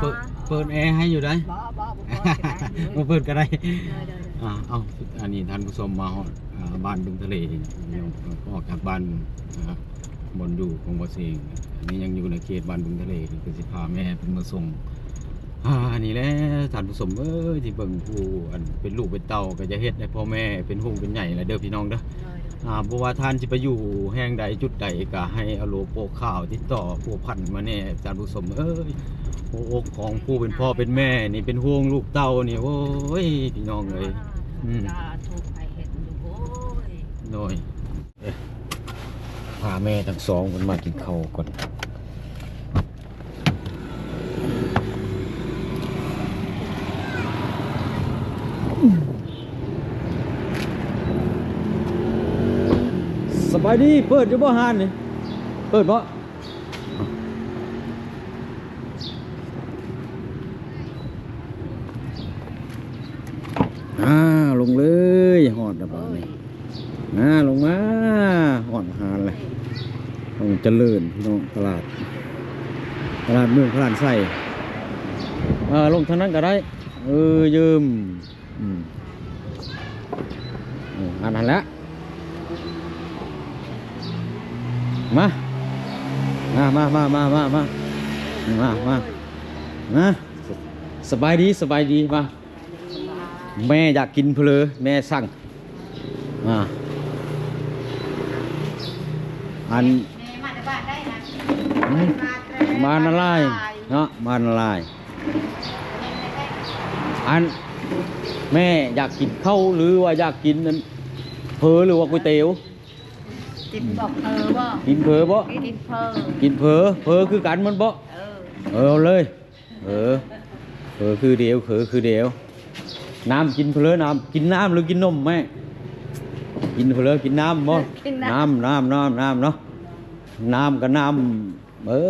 ບໍ່ ເປີດ ເປີດແອໃຫ້ຢູ່ໃດ໋. ບໍ່ ບໍ່ ບໍ່ເປີດກໍໄດ້ ບໍ່ເປີດກໍໄດ້. ໂດຍ ໂດຍ ໂດຍ. ອ່າ ເອົ້າ ອັນນີ້ທ່ານຜູ້ຊົມມາຮອດ ອ່າ ບ້ານບຶງທະເລ ອອກຈາກບ້ານ ອ່າ ບ່ອນຢູ່ຂອງບໍ່ເຊງ. ອັນນີ້ຍັງຢູ່ໃນເຂດບ້ານບຶງທະເລ ກໍຄືຊິພາແມ່ເພິ່ນມາສົ່ງ. ອ່າ ນີ້ແຫຼະທ່ານຜູ້ຊົມເອີຍ ທີ່ເບິ່ງຜູ້ອັນເປັນລູກເປັນເຕົ້າ ກໍຈະເຮັດໃຫ້ພໍ່ແມ່ເປັນຫ່ວງເປັນໃຍແຫຼະເດີພີ່ນ້ອງເດີ. ໂດຍ ໂດຍ. ອ່າ ບໍ່ວ່າທ່ານຊິໄປຢູ່ແຫ່ງໃດຈຸດໃດ ກໍໃຫ້ອາໂລໂປະຂ່າວ ຕິດຕໍ່ພົວພັນມາແດ່ທ່ານຜູ້ຊົມເອີຍ. ຫົວອົກຂອງຜູ້ເປັນພໍ່ເປັນແມ່ນີ້ ເປັນຫ່ວງລູກເຕົ້ານີ້ ໂອ້ຍ ພີ່ນ້ອງເອີຍ. ອືມ ສາທຸ ໃຫ້ເຫັນຢູ່ ໂອ້ຍ. ໂດຍ. ເອີ ພາແມ່ທັງສອງເພິ່ນມາກິນເຂົ້າກ່ອນ. ສະບາຍດີ ເປີດຢູ່ບໍ່ຮ້ານນີ້? ເປີດບໍ່? ອ່າ ລົງເລີຍ ຮອດແລ້ວບາດນີ້. ມາ ລົງມາ ຮອດຮ້ານແລ້ວ. ຕ້ອງຈະເລີນພີ່ນ້ອງ ຕະຫຼາດ ຕະຫຼາດເມືອງພະລານໄຊ. ເອີ ລົງທາງນັ້ນກໍໄດ້. ເອີ ຢືມ ອືມ ອືມ ອັນນັ້ນແຫຼະ. ມາ ມາ ມາ ມາ ມາ ມາ ມາ ມາ ມາ. ສະບາຍດີ ສະບາຍດີ. ມາ ແມ່ຢາກກິນເຜີ ແມ່ສັ່ງ. ອ່າ ອັນ ແມ່ມາແຕ່ບ້ານໃດນະ? ອືມ ມານາລາຍເນາະ ມານາລາຍ. ອັນ ແມ່ຢາກກິນເຂົ້າ ຫຼືວ່າຢາກກິນອັນເຜີ ຫຼືວ່າກ໋ວຍຕຽວ? ກິນບໍ່ ເຜີບໍ່? ກິນເຜີບໍ່? ກິນເຜີ ກິນເຜີ ເຜີຄືກັນແມ່ນບໍ່? ເອີ ເອີ ເອົາເລີຍ. ເອີ ເອີ ຄືດຽວ ເອີ ຄືດຽວ. ນ້ຳ ກິນເຜີ ນ້ຳ ກິນນ້ຳ ຫຼືກິນນົມແມ່? ກິນເຜີ ກິນນ້ຳບໍ່? ກິນນ້ຳ ນ້ຳ ນ້ຳ ນ້ຳ ນ້ຳເນາະ ນ້ຳກໍນ້ຳ ເອີ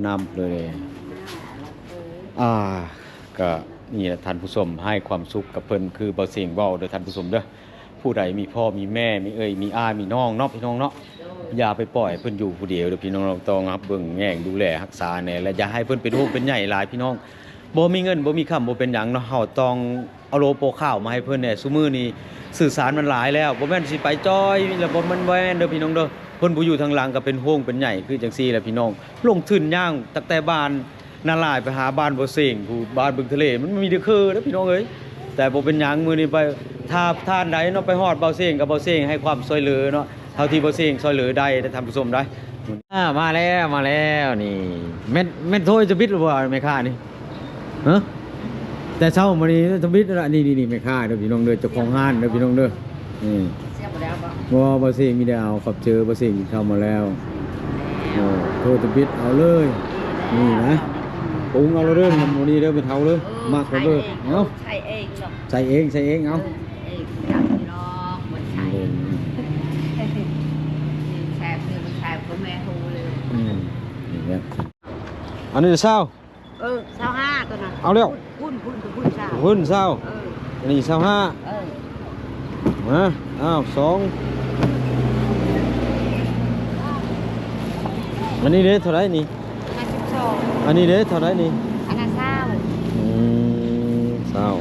ນ້ຳເຜີ. ອ່າ ກໍນີ້ແຫຼະທ່ານຜູ້ຊົມ ໃຫ້ຄວາມສຸກກັບເພິ່ນ ຄືບ່າວເສັງເວົ້າເດີທ່ານຜູ້ຊົມເດີ. ຜູ້ໃດມີພໍ່ມີແມ່ ມີເອື້ອຍມີອ້າຍມີນ້ອງເນາະ ພີ່ນ້ອງເນາະ ຢ່າໄປປ່ອຍໃຫ້ເພິ່ນຢູ່ຜູ້ດຽວເດີພີ່ນ້ອງເນາະ. ຕ້ອງຮັບເບິ່ງແຍງດູແລຮັກສາແດ່ ແລະ ຢ່າໃຫ້ເພິ່ນເປັນໂຮກເປັນໄຫຍ່ຫຼາຍພີ່ນ້ອງ. ບໍ່ມີເງິນບໍ່ມີຄຳບໍ່ເປັນຫຍັງເນາະ ເຮົາຕ້ອງເອົາໂລໂປະຂ່າວມາໃຫ້ເພິ່ນແດ່. ຊຸມື້ນີ້ສື່ສານມັນຫຼາຍແລ້ວ ບໍ່ແມ່ນຊິໄປຈ່ອຍ ແລ້ວບໍ່ແມ່ນແວ່ນເດີພີ່ນ້ອງເດີ. ເພິ່ນຜູ້ຢູ່ທາງຫຼັງກໍເປັນຫ່ວງເປັນໃຍຄືຈັ່ງຊີ້ແຫຼະພີ່ນ້ອງ. ລົງທຶນຍ່າງຕັ້ງແຕ່ບ້ານ ນາລາຍໄປຫາບ້ານບໍ່ເສັງ ຜູ້ບ້ານບຶງທະເລ ມັນມີແຕ່ເຄີເດີພີ່ນ້ອງເອີຍ. ແຕ່ບໍ່ເປັນຫຍັງ ມື້ນີ້ໄປ ຖ້າທ່ານໃດເນາະ ໄປຮອດບໍ່ເສັງ ກໍບໍ່ເສັງໃຫ້ຄວາມຊ່ວຍເຫຼືອເນາະ ເທົ່າທີ່ບໍ່ເສັງຊ່ວຍເຫຼືອໄດ້ເດີທ່ານຜູ້ຊົມເດີ. ອ່າ ມາແລ້ວ ມາແລ້ວ ນີ້ ແມ່ນ ແມ່ນໂທຈະບິດຫຼືບໍ່ແມ່ຄ້ານີ້? ຮະ ແຕ່ເຊົ້າມານີ້ທຳອິດລະ. ນີ້ໆ ແມ່ຄ້າເດີພີ່ນ້ອງເດີ ເຈົ້າຂອງຮ້ານເດີພີ່ນ້ອງເດີ. ອືມ ເສຍບໍ່ແລ້ວບໍ່? ບໍ່ ບໍ່ເສຍ ມີແຕ່ເອົາ ຂອບເຈີ ບໍ່ເສຍກິນເຂົ້າມາແລ້ວ. ໂອ້ ໂທທຳອິດເອົາເລີຍ ນີ້ນະ ປຸງເອົາເລີຍເດີ ມື້ນີ້ເດີ ໄປເຖົ້າເລີຍ ເອີ ມັກເລີຍ. ເອົາ ໃສ່ເອງ ໃສ່ເອງ ໃສ່ເອງ ເອົາ ເອີ ໃສ່ເອງ ຈັກພີ່ນ້ອງ ບໍ່ໃສ່ ເອີ ແຊບເດີ ແຊບກໍແມ່ຮູ້ເລີຍ. ອືມ ນີ້ແຫຼະ ອັນນີ້ຊາວ ເອີ ຊາວຫ້າຕົວນັ້ນ ເອົາແລ້ວ ພຸ້ນ ພຸ້ນ ພຸ້ນຊາວ ພຸ້ນຊາວ ເອີ ອັນນີ້ຊາວຫ້າ ເອີ ມາ ອ້າວ ສອງ ອັນນີ້ເດ້ ເທົ່າໃດນີ້? ຫ້າສິບສອງ ອັນນີ້ເດ້ ເທົ່າໃດນີ້? ອັນນັ້ນຊາວ ອືມ ຊາວ.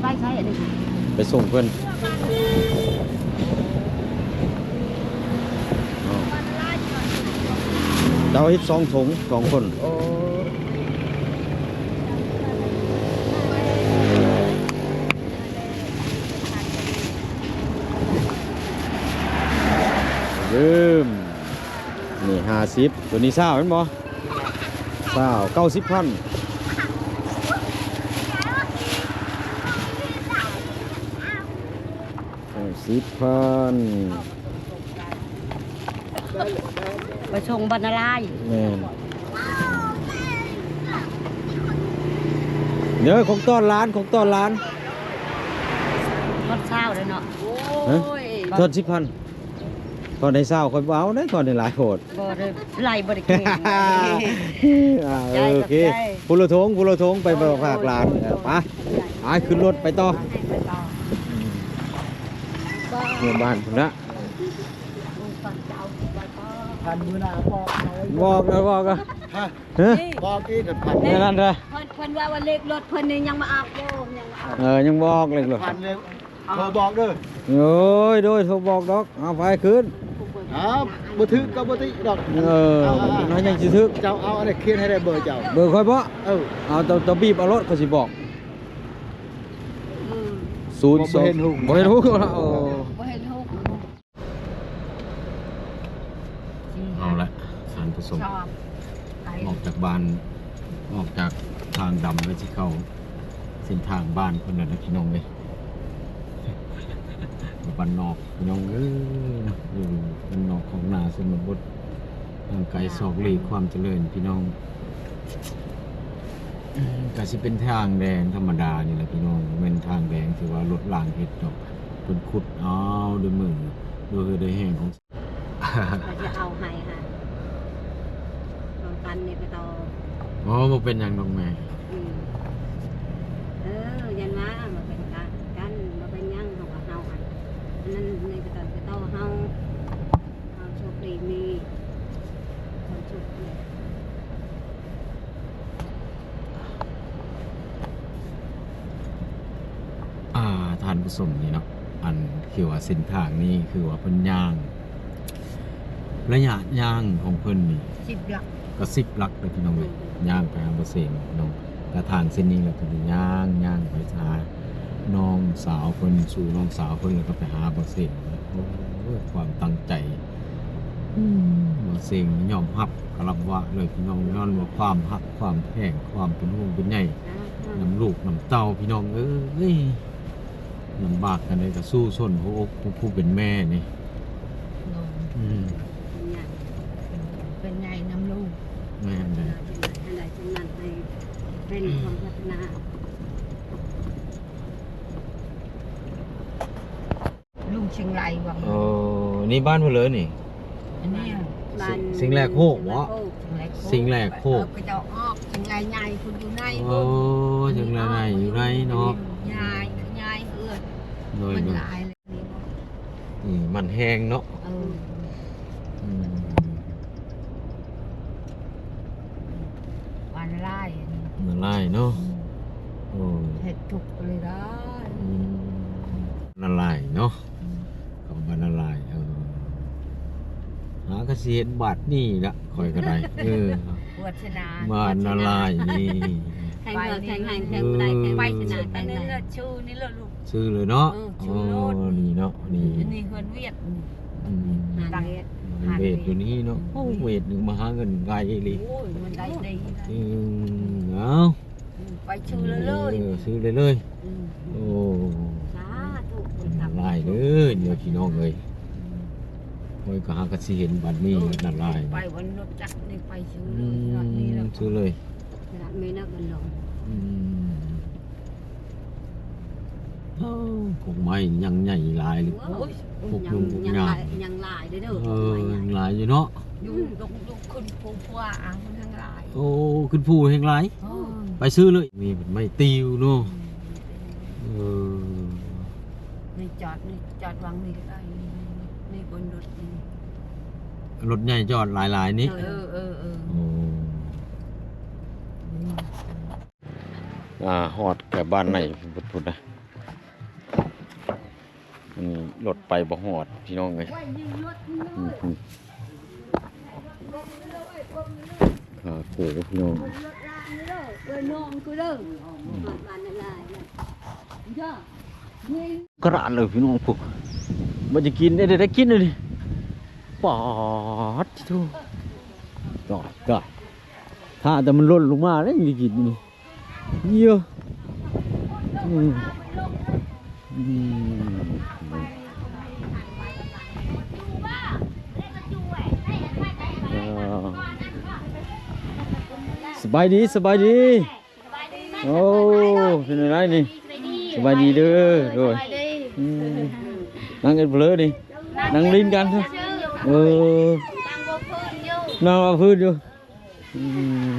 ໄປໃສອັນນີ້? ໄປສົ່ງເພິ່ນ. ເຈົ້າເຮັດສອງຖົງ ສອງຄົນ. ໂອ້ ລືມ ນີ້ຫ້າສິບ ຕົວນີ້ຊາວແມ່ນບໍ່? ຊາວ ເກົ້າສິບພັນ ເກົ້າສິບພັນ ໄປສົ່ງບັນນາລາຍ. ແມ່ນ ເດີ ຂອງຕ້ອນຫຼານ ຂອງຕ້ອນຫຼານ ຮອດຊາວແລ້ວເນາະ. ຮະ ໂອ້ຍ ທອນສິບພັນ ທອນໃຫ້ຊາວ ຂ້ອຍບໍ່ເອົາເດ້ ທອນໃຫ້ຫຼາຍໂພດ. ບໍ່ໄດ້ ໄລ່ບໍ່ໄດ້ເກັ່ງ. ອ່າ ໃຈ ໂອເຄ ຂອບໃຈ. ຜູ້ລະຖົງ ຜູ້ລະຖົງ ໄປ ໂອ້ຍ ຝາກຫຼານ. ໂອ້ຍ ເອີ ໄປ ໄປ ຂຶ້ນລົດໄປຕໍ່ ໄປຕໍ່ ອືມ ເມືອບ້ານພຸ້ນລະ. ຄັນມື້ໜ້າບອກເຂົາ ບອກ ເອີ ບອກ. ຮະ ບອກອີກ ພັນ ແນວນັ້ນເດີ ເພິ່ນ ເພິ່ນວ່າ ວ່າເລກລົດເພິ່ນນີ້ຍັງບໍ່ອອກຢູ່ ຍັງບໍ່ອອກ ເອີ ຍັງບໍ່ອອກເລກລົດ ພັນເລີຍ ໂທບອກເດີ ໂອ້ຍ ໂດຍ ໂທບອກດອກ ເອົາໄປຄືນ ອ້າວ ບໍ່ຖືກກໍບໍ່ຕິດອກ ເອີ ເອົາ ເອົາ ເຮົາຍັງຊິຖືກ ເຈົ້າເອົາອັນນີ້ຂຽນໃຫ້ໄດ້ເບີເຈົ້າ ເບີຂ້ອຍບໍ ເອີ ເອົາ ເຈົ້າ ເຈົ້າບີບເອົາໂລດ ຂ້ອຍຊິບອກ ອືມ ສູນສອງ ບໍ່ເຫັນຮູບ ບໍ່ເຫັນຮູບ ໂອ້ ບໍ່ເຫັນຮູບ ເອົາລະ ທ່ານຜູ້ຊົມ ອອກຈາກບ້ານ ອອກຈາກທາງດຳ ແລ້ວຊິເຂົ້າເສັ້ນທາງບ້ານເພິ່ນແລ້ວນະ ພີ່ນ້ອງເອີຍ ບ້ານນອກ ພີ່ນ້ອງເອີຍ ຢູ່ບ້ານນອກຂອງນາຊົນນະບົດ ຫ່າງໄກສອກຫຼີກຄວາມຈະເລີນ ພີ່ນ້ອງ ກະຊິເປັນທາງແດງທຳມະດານີ້ແຫຼະ ພີ່ນ້ອງ ບໍ່ແມ່ນທາງແດງທີ່ວ່າລົດລາງເຮັດດອກ ເພິ່ນຂຸດເອົາດ້ວຍມື ດ້ວຍເຫື່ອດ້ວຍແຮງຂອງ ຂ້ອຍຈະເອົາໃຫ້ຫັ້ນ ຂອງກັນນີ້ໄປຕໍ່ ໂອ້ ບໍ່ເປັນຫຍັງດອກແມ່ ອືມ ເອີ ຢ້ານວ່າບໍ່ເປັນການກັນ ບໍ່ເປັນຫຍັງ ເຮົາກໍເຮົາຫັ້ນ ອັນນັ້ນນີ້ໄປຕໍ່ ໄປຕໍ່ເຮົາ ເຮົາໂຊກດີມີຄວາມສຸກ ອ່າ ທ່ານຜູ້ຊົມນີ້ເນາະ ອັນຄືວ່າເສັ້ນທາງນີ້ຄືວ່າເພິ່ນຍ່າງ ໄລຍະຍ່າງຂອງເພິ່ນນີ້ ສິບຫຼັກ ກໍສິບຫຼັກເດີພີ່ນ້ອງເອີຍ ອືມ ຍ່າງໄປຫາບໍ່ເສັງເນາະ ກະທາງເສັ້ນນີ້ແຫຼະ ເພິ່ນຍ່າງ ຍ່າງໄປຫານ້ອງສາວເພິ່ນ ສູ່ນ້ອງສາວເພິ່ນ ແລ້ວກໍໄປຫາບໍ່ເສັງ ໂອ້ຍ ຄວາມຕັ້ງໃຈ ອືມ ບໍ່ເສັງຍອມຮັບ ກະລຳວະເລີຍພີ່ນ້ອງ ຍ້ອນວ່າຄວາມຮັກ ຄວາມແພງ ຄວາມເປັນຫ່ວງເປັນໃຍ ນຳລູກນຳເຕົ້າ ພີ່ນ້ອງເອີຍ ລຳບາກປານໃດກໍສູ້ຊົນ ຫົວອົກຂອງຜູ້ເປັນແມ່ນີ້ ໂດຍ ອືມ ເປັນຫຍັງ ເປັນໃຫຍ່ນຳລູກ ແມ່ນແຫຼະ ອັນໃດສ່ຳນັ້ນໃຫ້ເປັນຄວາມປາດຖະໜາ ລຸງຊຽງລາຍຫວັງ ໂອ້ ນີ້ບ້ານເພິ່ນເລີຍນີ້ ອັນນີ້ ຊິງແລໂຄກບໍ ຊິງແລໂຄກ ເອີ ເຂົາເຈົ້າອອກ ຊິງລາຍໃຫຍ່ພຸ້ນຢູ່ໃນ ໂອ້ ຊິງລາຍໃຫຍ່ຢູ່ໃນເນາະ ຍາຍ ຍາຍເຮືອນ ໂດຍ ມັນຫຼາຍ ອືມ ມັນແຮງເນາະ ເອີ ອືມ ບ້ານນາລາຍ ນາລາຍເນາະ ອືມ ໂອ້ ເຮັດທຸກເລີຍໄດ້ ອືມ ນາລາຍເນາະ ອືມ ເຂົ້າບ້ານນາລາຍ ເອີ ຫາກໍຊິເຫັນບາດນີ້ລະ ຂ້ອຍກໍໄດ້ ເອີ ວາດສະໜາ ບ້ານນາລາຍນີ້ ແຂ່ງເຮືອແຂ່ງແຮງ ແຂ່ງບໍ່ໄດ້ ແຂ່ງວາດສະໜາ ແຂ່ງໄດ້ ຊື່ນີ້ລະລູກ ຊື່ເລີຍເນາະ ເອີ ຊື່ໂລດ ອໍ ນີ້ເນາະ ນີ້ ອັນນີ້ເຮືອນວຽດ ອືມ ຕັ້ງເວດຢູ່ນີ້ເນາະ ໂອ້ ເວດນີ້ມາຫາເງິນງ່າຍອີ່ຫຼີ ໂອ້ຍ ມັນໄດ້ດີ ອືມ ເອົາ ໄປຊື່ເລີຍ ເອີ ຊື່ເລີຍ ອືມ ໂອ້ ສາທຸ ຫຼາຍເດີ ເດີພີ່ນ້ອງເອີຍ ໂອ້ຍ ກໍຫາກໍຊິເຫັນບັດນີ້ ເອີ ນາລາຍ ໄປວັນລົດຈັກນີ້ໄປຊື່ເລີຍ ອືມ ນອດນີ້ແລ້ວ ຊື່ເລີຍ ນອດມີນະບັນລົງ ອືມ ໂອ້ ກົກໄມ້ຍັງໃຫຍ່ຫຼາຍເລີຍ ໂອ້ຍ ກົກ ຍັງ ຍັງ ຍັງຫຼາຍເດີ ເອີ ຍັງຫຼາຍຢູ່ເນາະ ຢູ່ ອືມ ລົງ ລົງຂຶ້ນພູຜາ ອ່າ ມັນຍັງຫຼາຍ ໂອ້ ຂຶ້ນພູແຮງຫຼາຍ ໂອ້ ໄປຊື່ເລີຍ ມີໄມ້ຕິວເນາະ ອືມ ເອີ ນີ້ຈອດ ນີ້ຈອດວັງນີ້ກໍໄດ້ ນີ້ບົນລົດນີ້ ລົດໃຫຍ່ຈອດຫຼາຍໆນີ້ ເອີ ເອີ ເອີ ໂອ້ ອ່າ ຮອດແຕ່ບ້ານໃນພຸ້ນໆນະ ອັນນີ້ລົດໄປບໍ່ຮອດພີ່ນ້ອງເອີຍ ອືມ ຂາໂກພີ່ນ້ອງ ກະດານເລີຍພີ່ນ້ອງພຸ້ນ ບໍ່ຈະກິນໄດ້ ໄດ້ກິນເລີຍນີ້ ປາດໂທ້ ຕາຍ ຕາຍ ຖ້າແຕ່ມັນຫຼົ່ນລົງມາແລ້ວຍັງໄດ້ກິນນີ້ ເຍອະ ອືມ ອືມ ສະບາຍດີ ສະບາຍດີ ໂອ້ ເປັນຈັ່ງໃດນີ້ ສະບາຍດີເດີ ໂດຍ ອືມ ນັ່ງເຮັດເພີນີ້ ນັ່ງຫຼິ້ນກັນ ເອີ ນັ່ງເວົ້າພື້ນຢູ່ ອືມ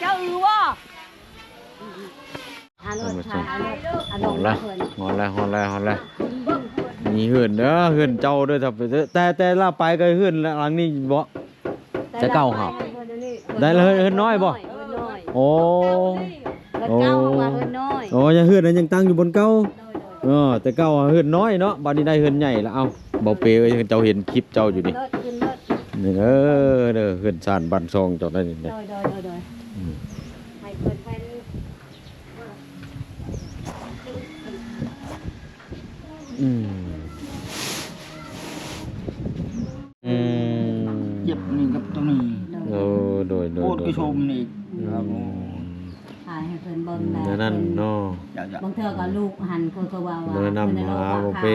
ເຈົ້າອືວ່າ ຮອດແລ້ວ ຮອດແລ້ວ ຮອດແລ້ວ ຮອດແລ້ວ ຮອດແລ້ວ ຮອດແລ້ວ ອືມ ມີເຮືອນເດີ ເຮືອນເຈົ້າເດີ ຖ້າ ແຕ່ ແຕ່ລາວໄປກໍເຮືອນຫຼັງນີ້ບໍ? ແຕ່ເກົ່າຫາ ໄດ້ເລີຍ ເຮືອນນ້ອຍບໍ? ເຮືອນນ້ອຍ ໂອ້ ແຕ່ເກົ່າວ່າເຮືອນນ້ອຍ ໂອ້ ຍັງເຮືອນນັ້ນຍັງຕັ້ງຢູ່ບ່ອນເກົ່າ ໂດຍໆ ເອີ ແຕ່ເກົ່າເຮືອນນ້ອຍເນາະ ບັດນີ້ໄດ້ເຮືອນໃຫຍ່ລະ. ເອົ້າ ເບົາເປເອີຍ ເຂົາເຈົ້າເຫັນຄລິບເຈົ້າຢູ່ນີ້ ເລີດຂຶ້ນເລີດ ນີ້ເດີ ເດີ ເຮືອນຊານບ້ານຊ່ອງເຈົ້າໄດ້ນີ້ ໂດຍໆໆໆ ອືມ ໃຫ້ເພິ່ນໄປ ອືມ ອືມ ເຈັບນີ້ກັບຕົວນີ້ ໂອ້ ໂດຍໆໆ ໂອດກະຊົມນີ້ ອືມ ຂາຍໃຫ້ເພິ່ນເບິ່ງແດ່ ແນວນັ້ນເນາະ ເຈົ້າໆ ບາງເທື່ອກໍລູກຫັ້ນ ເຂົາກໍວ່າວ່າ ແນະນຳຫາບໍ່ເປ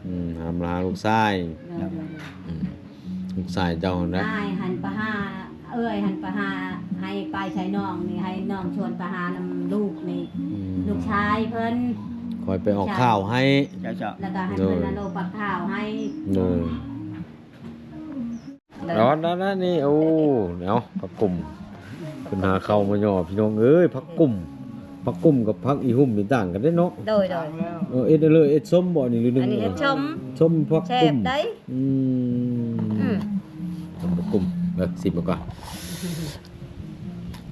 ອືມ ຫາ ຫາລູກຊາຍ ໂດຍໆໆ ອືມ ລູກຊາຍເຈົ້າຫັ້ນແຫຼະ ອ້າຍຫັ້ນໄປຫາ ເອື້ອຍຫັ້ນໄປຫາ ໃຫ້ໄປໃສ່ນ້ອງນີ້ ໃຫ້ນ້ອງຊວນໄປຫານຳລູກນີ້ ອືມ ລູກຊາຍເພິ່ນ ຂ້ອຍໄປອອກຂ່າວໃຫ້ ເຈົ້າໆ ແລ້ວກໍໃຫ້ເພິ່ນ ໂດຍ ອັນໂອປັກຂ່າວໃຫ້ ໂດຍ ໂດຍ ອັນນັ້ນນີ້ ໂອ້ ເອົາ ຜັກກຸ້ມ ເພິ່ນຫາເຂົ້າມາຍໍ ພີ່ນ້ອງເອີຍ ຜັກກຸ້ມ ຜັກກຸ້ມກັບຜັກອີຫຸ່ມນີ້ຕ່າງກັນເດ້ເນາະ ໂດຍໆ ເອີ ເຮັດເລີຍ ເຮັດສົ້ມບໍນີ້ ຫຼືໜຶ່ງ ອັນນີ້ເຮັດສົ້ມ ສົ້ມຜັກກຸ້ມ ແຊບໄດ໋ ອືມ ອືມ ຕົ້ມບັກກຸ້ມ ເອີ ຊິມເບິ່ງກ່ອນ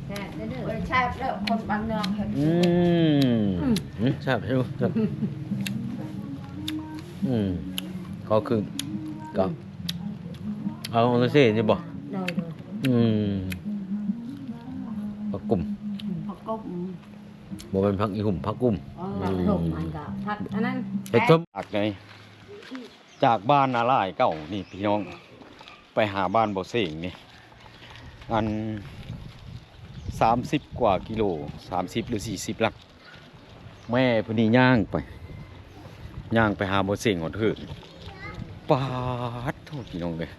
ແຊບເດີ ເອີ ແຊບເດີ ຄົນບ້ານນອກເຮັດ ອືມ ອືມ ແຊບຢູ່ ແຊບ ອືມ ຂໍຄຶ່ງ ກໍ ອືມ ເອົາຈັ່ງຊີ້ນີ້ບໍ? ໂດຍໆ ອືມ ຜັກກຸ້ມ ຜັກກຸ້ມ ບໍ່ແມ່ນຜັກອີຫຸ່ມ ຜັກກຸ້ມ ເອີ ອືມ ຜັກກຸ້ມ ອັນກໍຜັກອັນນັ້ນ ເຮັດສົ້ມ ຜັກໃດ ຈາກບ້ານນາລາຍເກົ່ານີ້ພີ່ນ້ອງ ໄປຫາບ້ານບໍ່ເສັງນີ້ ອັນ ສາມສິບກວ່າກິໂລ ສາມສິບ ຫຼື ສີ່ສິບຫຼັກ ແມ່ຜູ້ນີ້ຍ່າງໄປ ຍ່າງໄປຫາບໍ່ເສັງຮອດເຮືອນ ປາດໂທ້ ພີ່ນ້ອງເອີຍ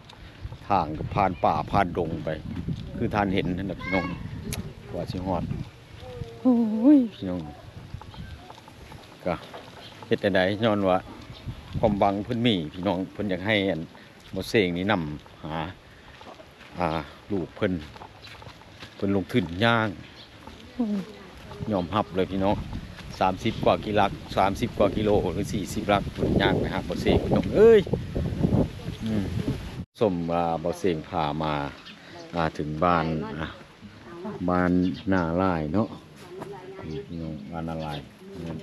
ທາງກໍຜ່ານປ່າຜ່ານດົງໄປ ຄືທ່ານເຫັນຫັ້ນນະພີ່ນ້ອງ ກວ່າຊິຮອດ ໂອ້ຍ ພີ່ນ້ອງ ກະເຮັດແນວໃດ ຍ້ອນວ່າຄວາມຫວັງເພິ່ນມີ ພີ່ນ້ອງ ເພິ່ນຢາກໃຫ້ອັນບໍ່ເສັງນີ້ນຳຫາ ອ່າ ລູກເພິ່ນ ເພິ່ນລົງທຶນຍ່າງ ຍອມຮັບເລີຍພີ່ນ້ອງ ສາມສິບກວ່າກິລັກ ສາມສິບກວ່າກິໂລ ຫຼື ສີ່ສິບຫຼັກ ເພິ່ນຍ່າງໄປຫາບໍ່ເສັງ ພີ່ນ້ອງເອີຍ ອືມ ຊົມວ່າບໍ່ເສັງພາມາ ອ່າ ເຖິງບ້ານ ອ່າ ບ້ານນາລາຍເນາະ ນີ້ພີ່ນ້ອງ ບ້ານນາລາຍ ແມ່ນ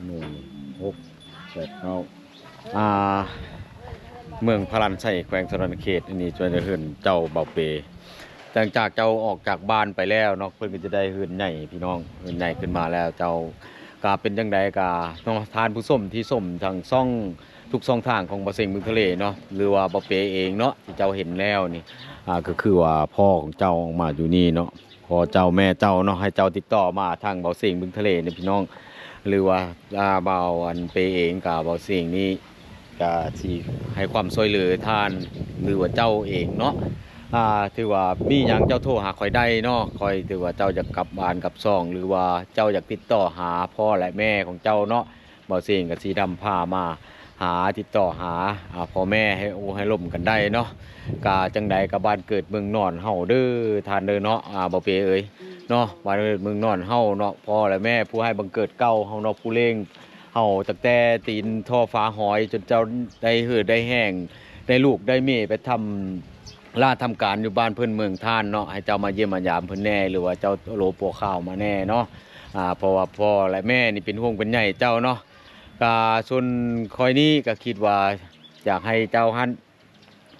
ໜຶ່ງ ຫົກ ແປດ ເກົ້າ ອ່າ ເມືອງພະລານໄຊ ແຂວງສະຫວັນນະເຂດ ອັນນີ້ຈະເປັນເຮືອນເຈົ້າເບົາເປ ຫຼັງຈາກເຈົ້າອອກຈາກບ້ານໄປແລ້ວເນາະ ເພິ່ນກໍຈະໄດ້ເຮືອນໃຫຍ່ພີ່ນ້ອງ ເຮືອນໃຫຍ່ຂຶ້ນມາແລ້ວ ເຈົ້າ ກະເປັນຈັ່ງໃດກະເນາະ ທ່ານຜູ້ຊົມທີ່ຊົມທາງຊ່ອງ ທຸກຊ່ອງທາງຂອງເບົາເສັງບຶງທະເລເນາະ ຫຼືວ່າເບົາເປເອງເນາະ ທີ່ເຈົ້າເຫັນແລ້ວນີ້ ອ່າ ກໍຄືວ່າພໍ່ຂອງເຈົ້າອອກມາຢູ່ນີ້ເນາະ ພໍ່ເຈົ້າແມ່ເຈົ້າເນາະ ໃຫ້ເຈົ້າຕິດຕໍ່ມາທາງເບົາເສັງບຶງທະເລເນາະພີ່ນ້ອງ ຫຼືວ່າ ອ່າ ບ່າວອັນເປເອງ ກະເບົາເສັງນີ້ກະຊິໃຫ້ຄວາມຊ່ວຍເຫຼືອທ່ານ ຫຼືວ່າເຈົ້າເອງເນາະ ອ່າ ຖືວ່າມີຫຍັງເຈົ້າໂທຫາຂ້ອຍໄດ້ເນາະ ຂ້ອຍຖືວ່າເຈົ້າຢາກກັບບ້ານກັບຊ່ອງ ຫຼືວ່າເຈົ້າຢາກຕິດຕໍ່ຫາພໍ່ ແລະ ແມ່ຂອງເຈົ້າເນາະ ເບົາເສັງກໍຊິນຳພາມາຫາ ຕິດຕໍ່ຫາ ອ່າ ພໍ່ແມ່ ໃຫ້ໂອ້ໃຫ້ລົມກັນໄດ້ເນາະ ກະຈັ່ງໃດກະບ້ານເກີດເມືອງນອນເຮົາເດີທ່ານເດີເນາະ ອ່າ ເບົາເປເອີຍເນາະ ບ້ານເກີດເມືອງນອນເຮົາເນາະ ພໍ່ແລະແມ່ ຜູ້ໃຫ້ບັງເກີດເກົ່າເຮົາເນາະ ຜູ້ລ້ຽງເຮົາຕັ້ງແຕ່ຕີນທໍ້ຟ້າຫອຍ ຈົນເຈົ້າໄດ້ເຫີໄດ້ແຮງ ໄດ້ລູກໄດ້ເມຍໄປທຳລາທຳການຢູ່ບ້ານເພິ່ນເມືອງທ່ານເນາະ ໃຫ້ເຈົ້າມາຢ້ຽມມາຢາມເພິ່ນແດ່ ຫຼືວ່າເຈົ້າໂລໂປຂ່າວມາແດ່ເນາະ ອ່າ ເພາະວ່າພໍ່ແລະແມ່ນີ້ເປັນຫ່ວງເປັນໃຍເຈົ້າເນາະ ກະສ່ວນຂ້ອຍນີ້ກະຄິດວ່າຢາກໃຫ້ເຈົ້າຫັ້ນ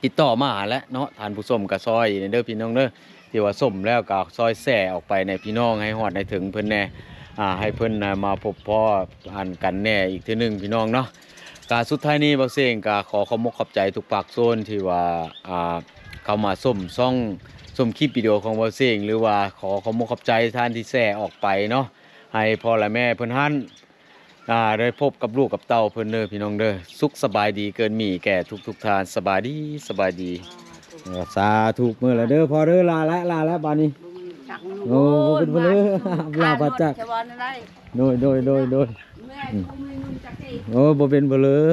ຕິດຕໍ່ມາຫັ້ນແຫຼະເນາະ ທ່ານຜູ້ຊົມກະຊ່ອຍແດ່ເດີພີ່ນ້ອງເດີ ທີ່ວ່າຊົມແລ້ວກະຊ່ອຍແຊອອກໄປໃຫ້ພີ່ນ້ອງ ໃຫ້ຮອດໃຫ້ເຖິງເພິ່ນແດ່ ອ່າ ໃຫ້ເພິ່ນ ອ່າ ມາພົບພໍ້ອັນກັນແດ່ອີກເທື່ອໜຶ່ງພີ່ນ້ອງເນາະ ກະສຸດທ້າຍນີ້ເບົາເສັງກະຂໍຂອບມົກຂອບໃຈທຸກພາກສ່ວນທີ່ວ່າ ອ່າ ເຂົ້າມາຊົມຊ່ອງ ຊົມຄລິບວິດີໂອຂອງເບົາເສັງ ຫຼືວ່າຂໍຂອບມົກຂອບໃຈທ່ານທີ່ແຊອອກໄປເນາະ ໃຫ້ພໍ່ແລະແມ່ເພິ່ນຫັ້ນ ອ່າ ໄດ້ພົບກັບລູກກັບເຕົ້າເພິ່ນເດີພີ່ນ້ອງເດີ ສຸກສະບາຍດີເກີນມີແກ່ທຸກໆທ່ານ ສະບາຍດີ ສະບາຍດີ ສາທຸ ເມື່ອລະເດີພໍ່ເດີ ລາແລ້ວ ລາແລ້ວບາດນີ້ ໂອ້ ບໍ່ເປັນເພີ້ ລາບາຈັກ ໂດຍ ໂດຍ ໂດຍ ໂດຍ ໂອ້ ບໍ່ເປັນເພີ້.